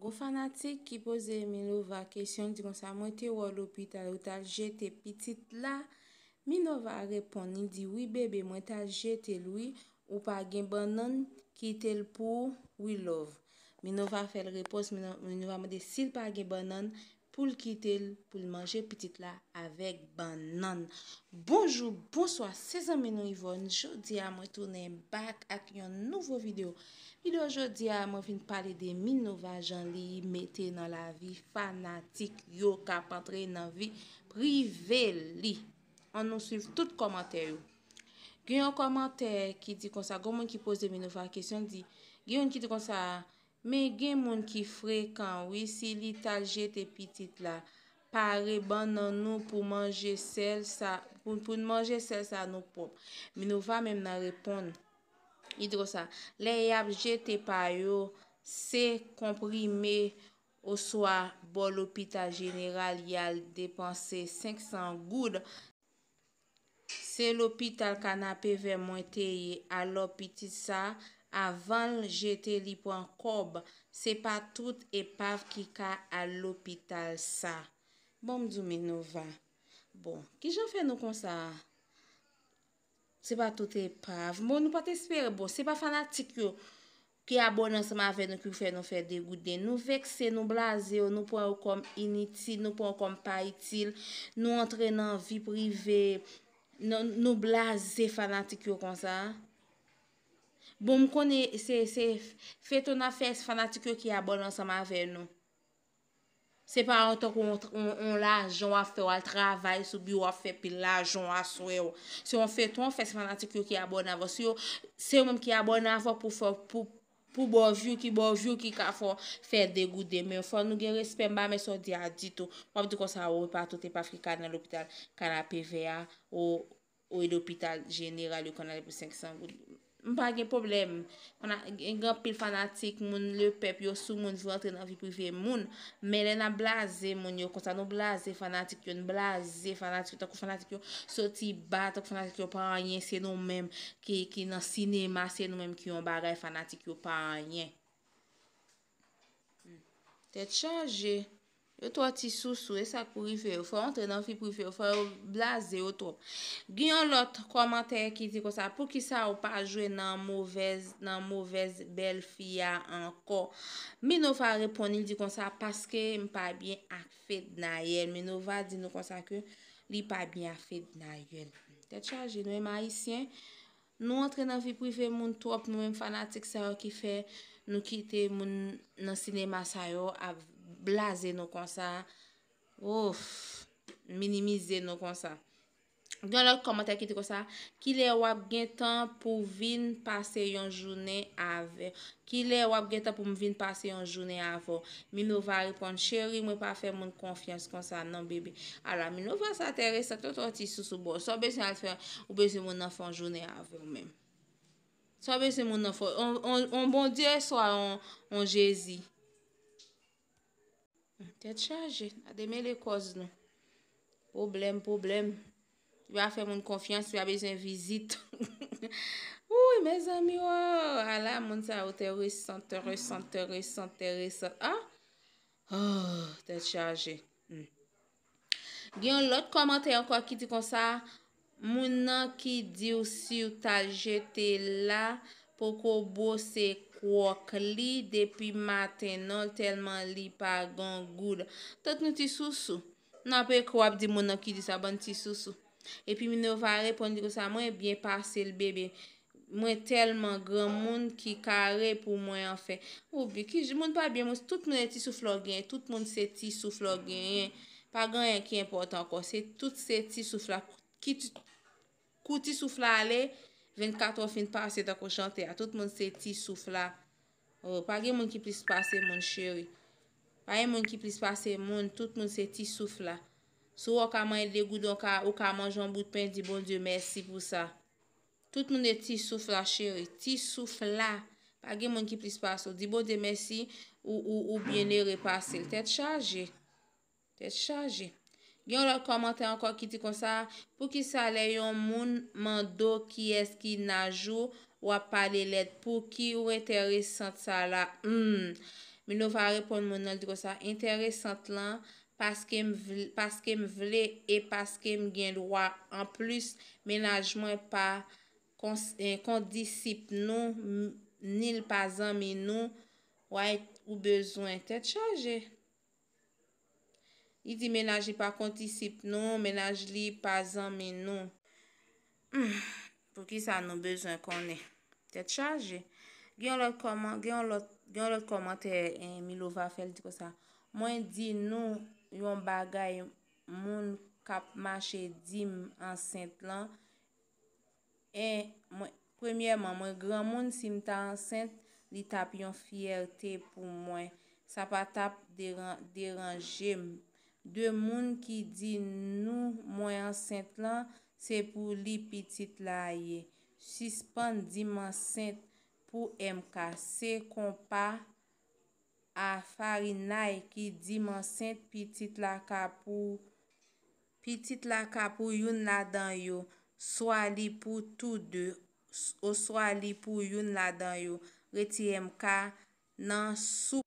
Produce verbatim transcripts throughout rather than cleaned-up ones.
Yon fanatik ki poze Minova kesyon, li di konsa, "Mwen te wè w lopital, ou t al jete pitit la?" Minova reponn, li di, "Wi, bebe, mwen t al jete l, wi. Ou pa gen bannann, kite l pou ou, wi, love." Minova fè l repons, Mino-, Minova mande si l pa gen bannann, pou l kite l, pou l manje pitit la avèk bannann. Bonjou, bonswa, se zanmi nou Yvonne. Jodi a, mwen tounen back ak yon nouvo videyo. Videyo jodi a, mwen vin pale de Minova, jan li mete nan lavi fanatik yo k ap antre nan vi prive li. Ann nou swiv tout kòmantè yo. Gen yon kòmantè ki di konsa, gen moun ki poze Minova kesyon, di, gen youn ki di konsa, "Men gen moun ki frekan, wi, si li t al jete pitit la, pare bannann nou pou manje sèl sa, pou, pou n manje sèl sa nou pwòp." Minova menm nan reponn. Li di konsa, "Lè y ap jete pa yo, se konprime oswa bò lopital jeneral y al depanse senk san goud. Se lopital Kanapevè mwen te ye, alò pitit sa, avan l jete li pran kòb, se pa tout epav ki ka al lopital sa." Bon, m di w Minova. Bon, kijan fè nou konsa? Se pa tout epav. Bon, nou pa t espere. Bon, se pa fanatik yo ki abòne ansanm avè nou ki fè nou fè degouden. Nou vekse, nou blaze yo, nou pran yo kòm initil, nou pran yo kòm pa itil. Nou antre nan vi prive, nou, nou blaze fanatik yo konsa. Bon, m konnen se, se feyton n ap fè, fanatik yo ki abòne ansanm avè nou. Se pa yon tankou yon, yon, yon lajan w ap fè, w al travay sou biwo, w ap fè pil lajan aswè w. Se yon feyton w ap fè, se fanatik yo ki abòne avè w. Se yo, se yo menm ki abòne avè w pou fè, pou, pou ba w view, ki ba w view, ki ka fè w fè degouden. Men fò nou gen respè, m pa renmen sa w di a ditou. W ap di konsa, o, pa tout epav ki ka nan lopital Kanapevè a, o, o lopital jeneral, yo konn ale pou senk san goud. M pa gen pwoblèm. Fana-, gen, gen anpil fanatik, moun lepèp, yo sou moun, vle antre nan vi prive moun. Men lè n ap blaze moun yo konsa, nou blaze fanatik yo, nou blaze fanatik yo, tankou fanatik yo soti ba, tankou fanatik yo pa anyen, se nou menm ki, ki nan sinema, se nou menm ki yon bagay, fanatik yo pa anyen. Tèt chaje. Yo twò ti sousou, e sa k pou rive yo. Fò yo antre nan vi prive yo, fò yo blaze yo twòp. Gen yon lòt kòmantè ki di konsa, "Poukisa ou pa jwe nan movèz, nan movèz bèlfi a ankò?" Minova reponn, li di konsa, "Paske m pa byen ak Fednaelle." Minova di nou konsa ke li pa byen ak Fednaelle. Tèt chaje, nou menm Ayisyen, nou antre nan vi prive moun twòp, nou menm fanatik sa yo ki fè nou kite moun nan sinema sa yo ap blaze nou konsa, ouf, minimize nou konsa. Gen lòt kòmantè ki di konsa, "Kilè w ap gen tan pou vin pase yon jounen avè, kilè w ap gen tan pou m vin pase yon jounen avè w?" Minova reponn, "Cheri, mwen pa fè moun konfyans konsa non, bebe." Ala, Minova sa enteresan, tonton ti sousou bon. Sa w bezwen al fè, ou bezwen moun nan fè yon jounen avè w menm. Sa w bezwen moun nan fè, on, on, on Bondye, swa on, on Jezi. Tèt chaje, a demele kòz nou. Pwoblèm, pwoblèm. Li pa fè moun konfyans, li pa bezwen vizit. Wi, mezanmi, o, ala moun sa yo enteresan, enteresan, enteresan, enteresan. Ah! Oh, tèt chaje. Hmm. Gen yon lòt kòmantè ankò ki di konsa, "Moun nan ki di w si w t al jete l la, poko bwose kwòk li depi maten non, tèlman li pa gen goud." Tank nou ti sousou. N ap ekri w ap di moun nan ki di sa, bann ti sousou. Epi Minova reponn li konsa, "Mwen byen pase l, bebe. Mwen tèlman granmoun ki kare pou mwen anfen." Ou bi, ki moun pa byen, moun, tout moun e ti souf la w genyen, tout moun se ti souf la w genyen. Pa gen anyen ki enpòtan ankò, se tout se ti souf la. Ki ti, kou ti souf la ale, vennkat è fin pase tankou chante a. Tout moun se ti souf la. Oh, pa gen moun ki plis pase moun, cheri. Pa gen moun ki plis pase moun, tout moun se ti souf la. Si w wè w ka manyen de goud, ou ka, ou ka manje yon bout pen, di Bondye mèsi pou sa. Tout moun e ti souf la, cheri. Ti souf la. Pa gen moun ki plis pase w. Di Bondye mèsi, ou, ou, ou byen ere pase l. Tèt chaje. Tèt chaje. Gen yon lòt kòmantè ankò ki di konsa, "Poukisa lè yon moun mande w kiyès ki Najou, w ap pale lèd? Pouki w enteresan sa la?" Hmm. Minova reponn moun nan, li di konsa, enteresant lan, paske m vle, paske m vle e paske m gen dwa. Anplis, mennaj mwen pa kons- eh, kondisip nou, m- ni l pa zanmi nou. Why ou bezwen tèt chaje? Li di mennaj li pa kondisip nou, mennaj li pa zanmi nou. Hmm, poukisa nou bezwen konnen? Tèt chaje. Gen yon lòt kòman, gen yon lòt, gen yon lòt kòmantè, eh, Milova fè, l di konsa, mwen di nou yon bagay, moun k ap mache di m ansent lan, en, mwen, premyèman, mwen granmoun, si m ta ansent, li t ap yon fyète pou mwen. Sa pa t ap deran- deranje m. De moun ki di nou mwen ansent lan, se pou li pitit la ye. Sispann di m ansent pou M K. Se konpa a Farinay ki di m ansent, pitit la ka pou, pitit la ka pou youn ladan yo, swa li pou tou de, oswa li pou youn ladan yo. Retire M K nan soup,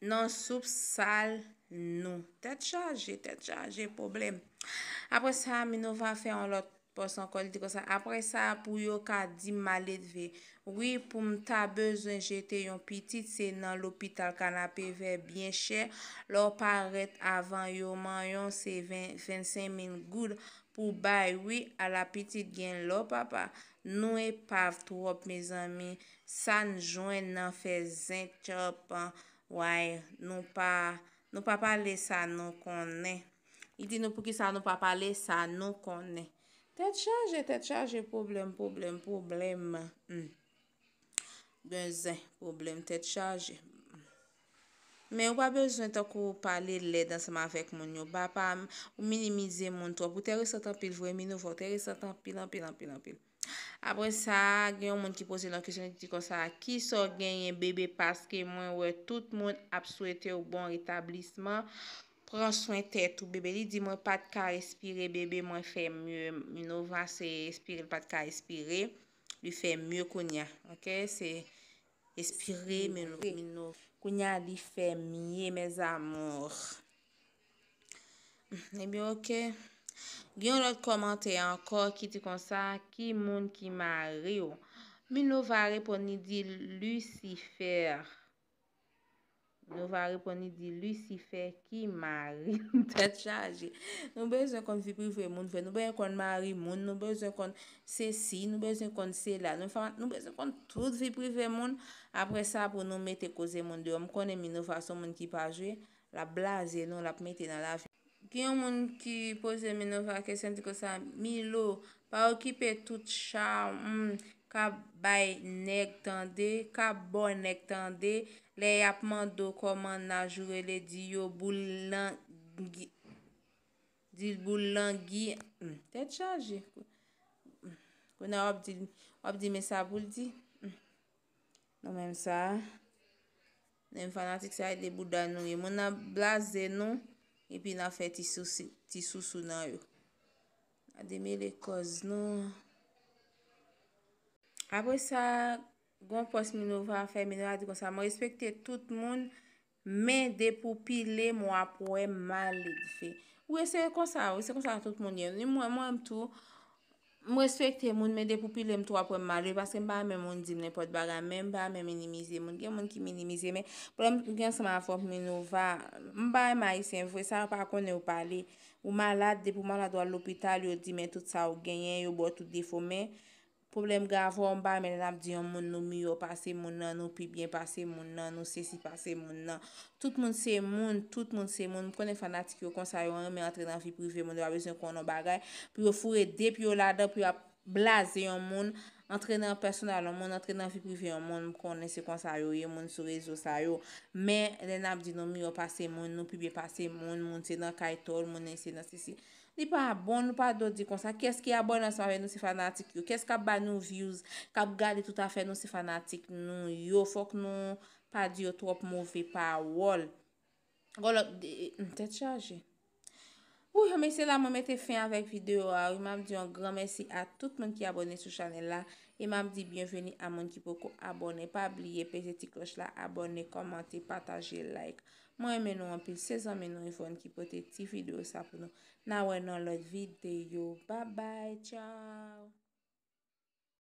nan soup sal nou. Tèt chaje, tèt chaje, pwoblèm. Apre sa, Minova fè yon lòt pòs ankò, li di konsa, apre sa, pou yo ka di m maledve. Wi, pou m ta bezwen jete yon pitit, se nan lopital, kanape vè byen chè. Lè w parèt avan yo, manyon se ven, vennsenk mil goud pou bay, wi, ala pitit gen lò, papa. Nou epav twòp, mezanmi. Sa n jwenn nan fè zen tchòp, way, nou pa, nou pa pale sa nou konnen. Li di nou poukisa nou pa pale sa nou konnen. Tèt chaje, tèt chaje, pwoblèm, pwoblèm, pwoblèm. Hmm. Gen zen, pwoblèm, tèt chaje. Men ou pa bezwen tankou pale lèd ansanm avèk moun yo. Ba pa ou minimize moun twòp. Ou enteresant anpil vre, Minova, ou enteresant anpil, anpil, anpil, anpil. Apre sa, gen yon moun ki poze l yon kesyon, li di konsa, kisa w genyen, bebe, paske mwen wè tout moun ap swete w bon retablisman. Pran swen tèt ou, bebe. Li di, mwen pa t ka respire, bebe, mwen fè mye. Minova, se espire l pa t ka espire. Li fè mye kounye a, oke? Se espire, Mino, Mino. Kounye a, li fè mye, mes amours. Ebyen, oke. Gen yon lòt kòmantè ankò ki di konsa, ki moun ki mari w? Minova reponn, li di, Lucifer. Minova reponn, li di, Lucifer ki mari m. Tèt chaje. Nou bezwen konn vi prive moun vre. Nou bezwen konn mari moun. Nou bezwen konn sesi. Nou bezwen konn sela. Nou, fa- nou bezwen konn tout vi prive moun. Apre sa, pou nou mete koze moun deyò. M konnen Minova se yon moun ki pa jwe. L ap blaze nou, l ap mete nan lavi. Gen yon moun ki poze Minova kesyon, di konsa, Milo, pa okipe tout chawm k ap bay nèg tande, k ap ba w nèg tande, lè y ap mande w kòman n a joure, di yo boul langi, di boul langi, hmm, tèt chaje. Kounye a w ap di, w ap di, men sa pou l di. Hmm. Nou menm sa, menm fanatik sa, e de bouda nou ye. Moun nan blaze nou, epi n ap fè ti sousi, ti sousou nan yo. N a demele kòz nou. Apre sa, gon pòs Minova fè, Minova di konsa, mwen respekte tout moun, men depi w pile m, w ap wè m maledve. Wi, se konsa, wi, se konsa tout moun ye. Ni mwen, mwen menm tou, m respekte moun, men depi w pile m tou, w ap wè m maledve, paske m pa renmen moun di m nenpòt bagay, men m pa renmen minimize moun. Gen moun ki minimize, men pwoblèm gen ansanm avè w, Minova. M pa renmen ayisyen vre, sa yo pa konnen yo pale. Ou malad, depi w malad, w al lopital, yo di, men tout sa w genyen, yo ba w tout defo, men pwoblèm grav, m pa renmen lè n ap di yon moun nou miyò pase moun nan, nou pi byen pase moun nan, nou sesi pase moun nan. Tout moun se moun, tout moun se moun. M konnen fanatik yo konsa, yo renmen antre nan vi prive moun, yo pa bezwen konnen yon bagay. Pou yo foure de pye yo ladan, pou y ap blaze yon moun, antre nan pèsonèl yon moun, antre nan vi prive yon moun. M konnen se konsa yo ye, moun sou rezo sa yo. Men, lè n ap di nou miyò pase moun, nou pi byen pase moun, moun se nan kay to l, moun se nan sesi. Li pa bon, nou pa dwe di konsa. Kiyès ki abòne ansanm avè nou? Se fanatik yo. Kiyès k ap ba nou views, k ap gade tout afè nou? Se fanatik nou yo. Fòk nou pa di yo twòp move pawòl. Gon lòt, de- tèt chaje. Wi, mesye la, mwen mete fen avèk videyo a. Wi, m ap di yon gran mèsi a tout moun ki abòne sou chanèl la. E m ap di byenveni a moun ki poko abòne. Pa bliye peze ti klòch la, abòne, kòmante, pataje, like. Mwen renmen nou anpil. Se zanmi nou Yvonne ki pote ti videyo sa pou nou. N a wè nan lòt videyo. Babay, tchaw.